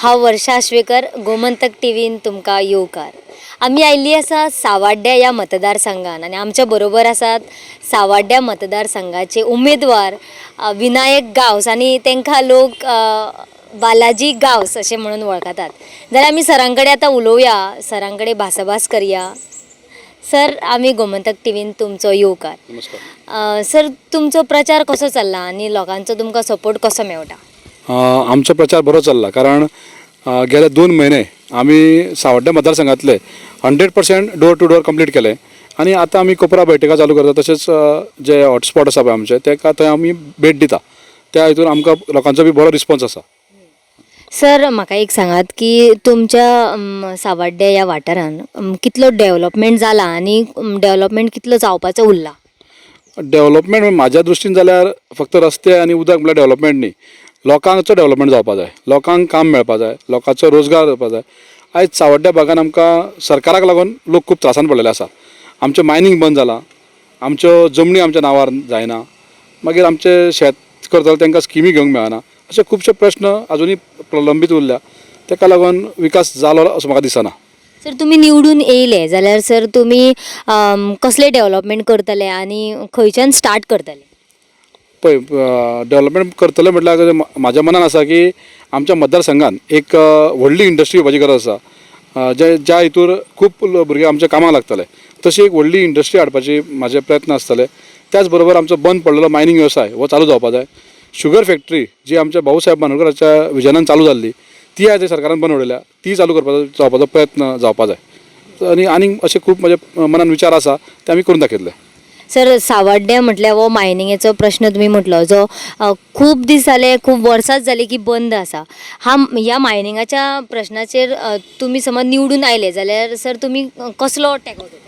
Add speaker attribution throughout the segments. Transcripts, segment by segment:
Speaker 1: हांव वर्षा आश्वेकर, गोमंतक टीव्हीन तुमकां येवकार. आमी आयिल्ली आसा सावाड्ड्या ह्या मतदारसंघान आनी आमच्या बरोबर आसात सावाड्ड्या मतदारसंघाचे उमेदवार विनायक गांवस आनी तांकां लोक बालाजी गांवस अशें म्हणून वळखतात. जाल्यार आमी सरां कडेन आतां उलोवया, सरां कडेन भासाभास करया. सर, आमी गोमंतक टीव्हीन तुमचो येवकार.
Speaker 2: नमस्कार.
Speaker 1: सर, तुमचो प्रचार कसो चल्ला आनी लोकांचो तुमकां सपोर्ट कसो मेळटा?
Speaker 2: आमचो प्रचार बरो चल्ला, कारण गेले 2 म्हयने आमी सावड्डें मतदारसंघातले 100% door to door complete केले आनी आतां आमी कोपरा बैठका चालू करता. तशेंच जे हॉटस्पॉट आसा पळय आमचे, तेका थंय आमी भेट दिता. त्या हितून आमकां लोकांचो बी बरो रिस्पोन्स आसा.
Speaker 1: सर, म्हाका एक सांगात की तुमच्या सावड्डे ह्या वाठारान कितलो डेवलपमेंट जाला आनी डेवलपमेंट कितलो जावपाचो उरला?
Speaker 2: डेवलपमेंट म्हाज्या दृश्टीन जाल्यार फक्त रस्ते आनी उदक म्हळ्यार डेवलपमेंट न्ही. लोकांचो डेवलपमेंट जावपा जाय, लोकांक काम मेळपा जाय, लोकांचो रोजगार जावपा जाय. आयज सावड्ड्या भागान आमकां सरकाराक लागून लोक खूब त्रासान पडलेले आसा. आमचें मायनींग बंद जालां, आमच्यो जमनी आमच्या नांवार जायना, मागीर आमचें शेत करतले तांकां स्किमी घेवंक मेळना. अशे खुबशे प्रश्न अजुनूय प्रलंबीत उरल्या. ताका लागून विकास जालो असो म्हाका दिसना.
Speaker 1: सर, तुमी निवडून येयले जाल्यार सर तुमी कसले डेवलपमेंट करतले आनी खंयच्यान स्टार्ट करतले?
Speaker 2: पळय, डेवलपमेंट करतले म्हटल्यार कशें, म्हाज्या मनान आसा की आमच्या मतदारसंघान एक व्हडली इंडस्ट्री येवपाची गरज आसा, जे ज्या हितूर खूब भुरगे आमच्या कामाक लागतले. तशी एक व्हडली इंडस्ट्री हाडपाची म्हाजे प्रयत्न आसतले. त्याच बरोबर आमचो बंद पडलेलो मायनींग वेवसाय हो चालू जावपा जाय. शुगर फॅक्टरी जी आमच्या भाऊसाहेब बांदोडकराच्या विजनान चालू जाल्ली, ती आयज सरकारान बंद उडयल्या, ती चालू करपाचो जावपाचो प्रयत्न जावपा जाय. आनी आनीक अशे खूब म्हज्या मनान विचार आसा, ते आमी करून दाखयतले.
Speaker 1: सर, सावड्डे म्हटल्यार हो मायनिंगेचो प्रश्न तुमी म्हटलो जो खूब दीस जाले, खूब वर्सांच जाली की बंद आसा. हा, ह्या मायनिंगाच्या प्रश्नाचेर तुमी समज निवडून आयले जाल्यार सर तुमी कसलो टेको घेतले?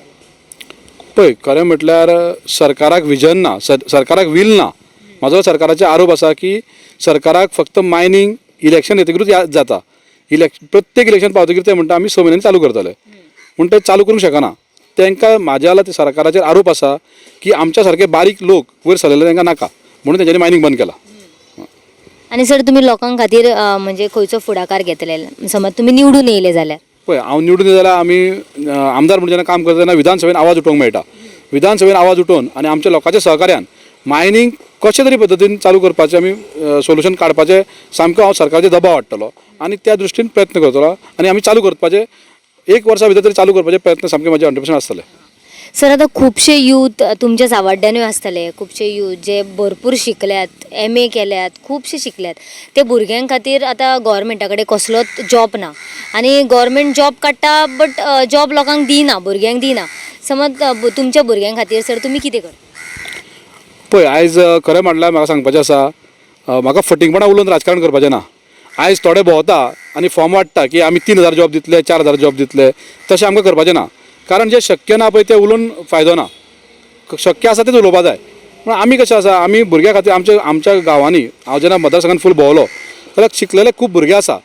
Speaker 2: पळय, खरें म्हटल्यार सरकाराक विजन ना, सरकाराक will ना. म्हाजो सरकाराचेर आरोप आसा की सरकाराक फक्त मायनींग इलेक्शन येतकीरूच याद जाता. प्रत्येक इलेक्शन पावतकीर ते म्हणटा आमी 6 म्हयन्यांनी चालू करतले, पूण ते चालू करूंक शकना. तांकां म्हाज्या जाल्यार ते सरकाराचेर आरोप आसा की आमच्या सारके बारीक लोक वयर सरलेले तांकां नाका म्हणून तेंच्यांनी मायनींग बंद केला.
Speaker 1: आनी सर, तुमी लोकां खातीर म्हणजे खंयचो फुडाकार घेतले समज तुमी निवडून येयले जाल्यार?
Speaker 2: पळय, हांव निवडून येयलो जाल्यार आमी आमदार म्हणून जेन्ना काम करता तेन्ना विधानसभेन आवाज उठोवंक मेळटा. विधानसभेन आवाज उठोवन आनी आमच्या लोकांच्या सहकार्यान मायनींग कशे तरी पद्दतीन चालू करपाचें आमी सोल्युशन काडपाचें सामको हांव सरकाराचेर दबाव हाडटलो आनी त्या दृश्टीन प्रयत्न करतलो आनी आमी चालू करपाचे एक वर्सा भितर तरी चालू करपाचे प्रयत्न सामके म्हाजे 100% आसतले.
Speaker 1: सर, आतां खुबशे यूथ तुमच्या सावड्ड्यानूय आसतले, खुबशे यूथ जे भरपूर शिकल्यात, एम ए केल्यात, खुबशे शिकल्यात, ते भुरग्यां खातीर आतां गोवोरमेंटा कडेन कसलोच जॉब ना आनी गोवोरमेंट जॉब काडटा बट जॉब लोकांक दिना, भुरग्यांक दिना. समज तुमच्या भुरग्यां खातीर सर तुमी कितें करता?
Speaker 2: पळय, आयज खरें म्हणल्यार म्हाका सांगपाचें आसा, म्हाका फटींगपणां उलोवन राजकारण करपाचें ना. आयज थोडे भोंवता आनी फॉर्म वाडटा की आमी 3000 जॉब दितले, 4000 जॉब दितले. तशें आमकां करपाचें ना, कारण जें शक्य ना पळय तें उलोवन फायदो ना. शक्य आसा तेंच उलोवपा जाय. पूण आमी कशें आसा, आमी भुरग्यां खातीर आमच्या आमच्या गांवांनी हांव जेन्ना मतदारसंघान फूल भोंवलो जाल्यार शिकलेले खूब भुरगे आसा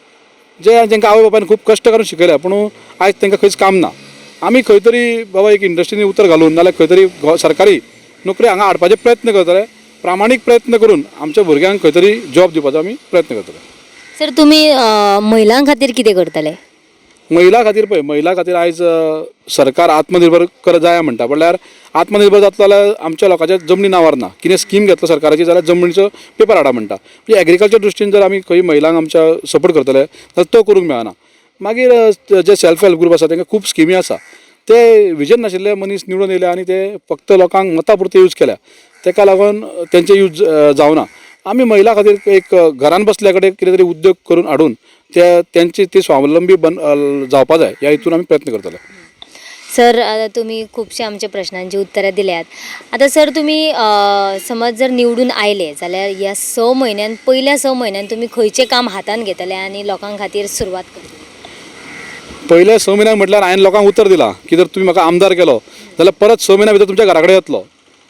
Speaker 2: जे जेंकां आवय बापायन खूब कश्ट करून शिकयले, पूण आयज तांकां खंयच काम ना. आमी खंय तरी बाबा एक इंडस्ट्रीनी उतर घालून नाल्यार खंय तरी सरकारी नोकरी हांगा हाडपाचे प्रयत्न करतले. प्रामाणीक प्रयत्न करून आमच्या भुरग्यांक खंय तरी जॉब दिवपाचो आमी प्रयत्न करतले.
Speaker 1: सर, तुमी महिलां खातीर कितें करतले?
Speaker 2: महिला खातीर पळय, महिला खातीर आयज सरकार आत्मनिर्भर कर जाय म्हणटा, म्हणल्यार आत्मनिर्भर जातलो जाल्यार आमच्या लोकांच्या जमनी नांवार ना. कितें स्कीम घेतलो सरकाराची जाल्यार जमनीचो पेपर हाडा म्हणटा. म्हणजे एग्रीकल्चर दृश्टीन जर आमी खंय महिलांक आमच्या सपोर्ट करतले जाल्यार तो करूंक मेळना. मागीर जे सेल्फ हेल्प ग्रूप आसा तांकां खूब स्किमी आसा. ते विजन नाशिल्ले मनीस निवडून येयले आनी ते फक्त लोकांक मतां पुरते यूज केल्या, ताका लागून तेंचे यूज जावना. आमी महिला खातीर एक घरान बसल्या कडेन कितें तरी उद्योग करून हाडून ते तेंची ती स्वावलंबी बन जावपा जाय, ह्या हितून आमी प्रयत्न करतले.
Speaker 1: सर, आतां तुमी खुबशे आमच्या प्रश्नांची उत्तरां दिल्यात. आतां सर, तुमी समज जर निवडून आयले जाल्यार ह्या 6 म्हयन्यान, पयल्या 6 म्हयन्यान तुमी खंयचें काम हातान घेतले आनी लोकां खातीर सुरवात करतले?
Speaker 2: पयल्या 6 म्हयन्याक म्हटल्यार हांवें लोकांक उतर दिलां की जर तुमी म्हाका आमदार केलो जाल्यार परत 6 म्हयन्या भितर तुमच्या घरा कडेन येतलो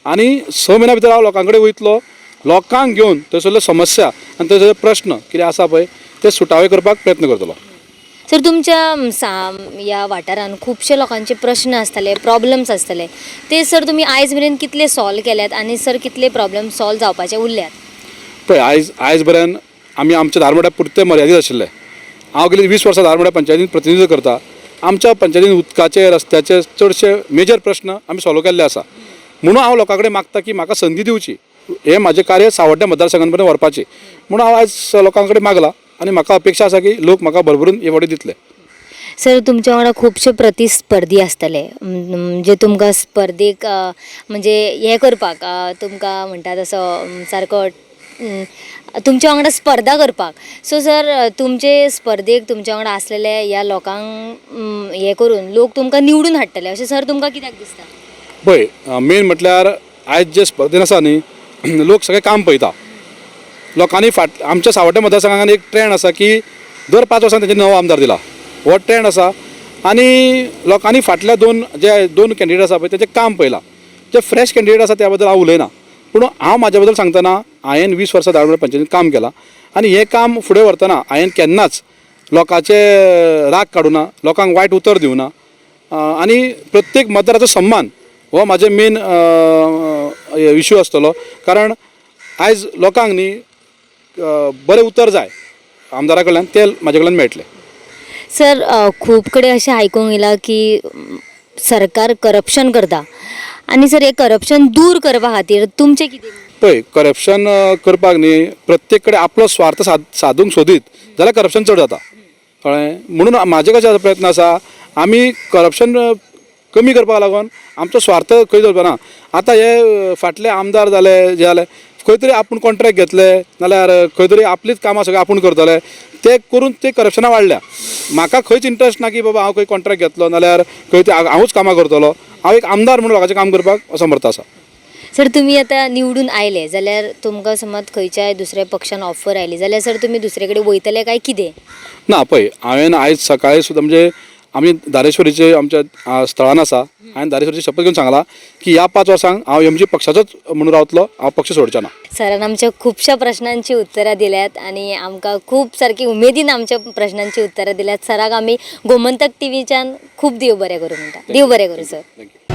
Speaker 2: आनी 6 म्हयन्या भितर हांव लोकां कडेन वयतलो, लोकांक घेवन थंयसरल्यो समस्या आनी थंयसरले प्रश्न कितें आसा पळय ते सुटावे करपाक प्रयत्न करतलो.
Speaker 1: सर, तुमच्या ह्या वाठारान खुबशे लोकांचे प्रश्न आसतले, प्रॉब्लम्स आसतले, ते सर तुमी आयज मेरेन कितले सॉल्व केल्यात आनी सर कितले प्रॉब्लम सॉल्व जावपाचे उरल्यात?
Speaker 2: पळय, आयज पर्यंत आमी आमच्या धारमोड्या पुरते मर्यादीत आशिल्ले. हांव गेली 20 वर्सां धारमड्या पंचायतीन प्रतिनिधित्व करता. आमच्या पंचायतीन उदकाचे, रस्त्याचे चडशे मेजर प्रश्न आमी सॉल्व केल्ले आसा. म्हणून हांव लोकां कडेन मागता की म्हाका संदी दिवची, हें म्हाजें कार्य सावड्ड्या मतदारसंघान पर्यंत व्हरपाचें. म्हणून हांव आयज लोकां कडेन मागला आनी म्हाका अपेक्षा आसा की लोक म्हाका भरभरून हे फावटी दितले.
Speaker 1: सर, तुमच्या वांगडा खुबशे प्रतिस्पर्धी आसतले, जे तुमकां स्पर्धेक म्हणजे हें करपाक, तुमकां म्हणटा तसो सारको तुमच्या वांगडा स्पर्धा करपाक. सो सर, तुमचे स्पर्धेक तुमच्या वांगडा आसलेले ह्या लोकांक हें करून लोक तुमकां निवडून हाडटले अशें सर तुमकां कित्याक दिसता?
Speaker 2: पळय, मेन म्हटल्यार आयज जे स्पर्धेन आसा न्ही, लोक सगळे काम पळयता. लोकांनी फाट आमच्या सावड्ड्या मतदारसंघान एक ट्रेंड आसा की दर 5 वर्सां तेंचे नवो आमदार दिला, हो ट्रेंड आसा. आनी लोकांनी फाटल्या दोन जे दोन कॅन्डिडेट आसा पळय तेचें काम पळयलां. जे फ्रेश कॅन्डिडेट आसा त्या बद्दल हांव उलयना, पूण हांव म्हाज्या बद्दल सांगतना हांवें 20 वर्सां धारबांदोडा पंचायतीन काम केलां आनी हें काम फुडें व्हरतना हांवें केन्नाच लोकांचे राग काडूना, लोकांक वायट उतर दिवना आनी प्रत्येक मतदाराचो सन्मान हो म्हाजे मेन इशू आसतलो. कारण आयज लोकांक न्ही बरें उतर जाय आमदारा कडल्यान, तें म्हाजे कडल्यान मेळटलें.
Speaker 1: सर, खूब कडेन अशें आयकूंक येयलां की सरकार करप्शन करता आनी सर हें करप्शन दूर करपा खातीर तुमचें कितें?
Speaker 2: पळय, करप्शन करपाक न्ही प्रत्येक कडेन आपलो स्वार्थ सादूंक सोदीत जाल्यार करप्शन चड जाता, कळ्ळें. म्हणून म्हाजे कशें प्रयत्न आसा, आमी करप्शन कमी करपाक लागून आमचो स्वार्थ खंय दवरपा ना. आतां हे फाटले आमदार जाले, जे जाले, खंय तरी आपूण कॉन्ट्रॅक्ट घेतले नाल्यार खंय तरी आपलीच कामां सगळीं आपूण करतले, ते करून ते करप्शनां वाडल्या. म्हाका खंयच इंट्रस्ट ना की बाबा हांव खंय कॉन्ट्रॅक्ट घेतलो नाल्यार खंय ते हांवूच कामां करतलो. हांव एक आमदार म्हणून लोकांचें काम करपाक समर्थ आसा.
Speaker 1: सर, तुमी आतां निवडून आयले जाल्यार तुमकां समज खंयच्याय दुसऱ्या पक्षान ऑफर आयली जाल्यार सर तुमी दुसरे कडेन वयतले काय कितें?
Speaker 2: ना, पळय, हांवें आयज सकाळी सुद्दां म्हणजे आमी धारेश्वरीचे आमच्या स्थळान आसा, हांवें धारेश्वरीची शपथ घेवन सांगला की ह्या 5 वर्सांक हांव एमजी पक्षाचोच म्हणून रावतलो, हांव पक्ष सोडचो ना.
Speaker 1: सरान आमच्या खुबश्या प्रश्नांची उत्तरां दिल्यात आनी आमकां खूब सारकी उमेदीन आमच्या प्रश्नांची उत्तरां दिल्यात. सराक आमी गोमंतक टिवीच्यान खूब देव बरें करूं म्हणटा. देव बरें करूं सर.
Speaker 2: Thank you.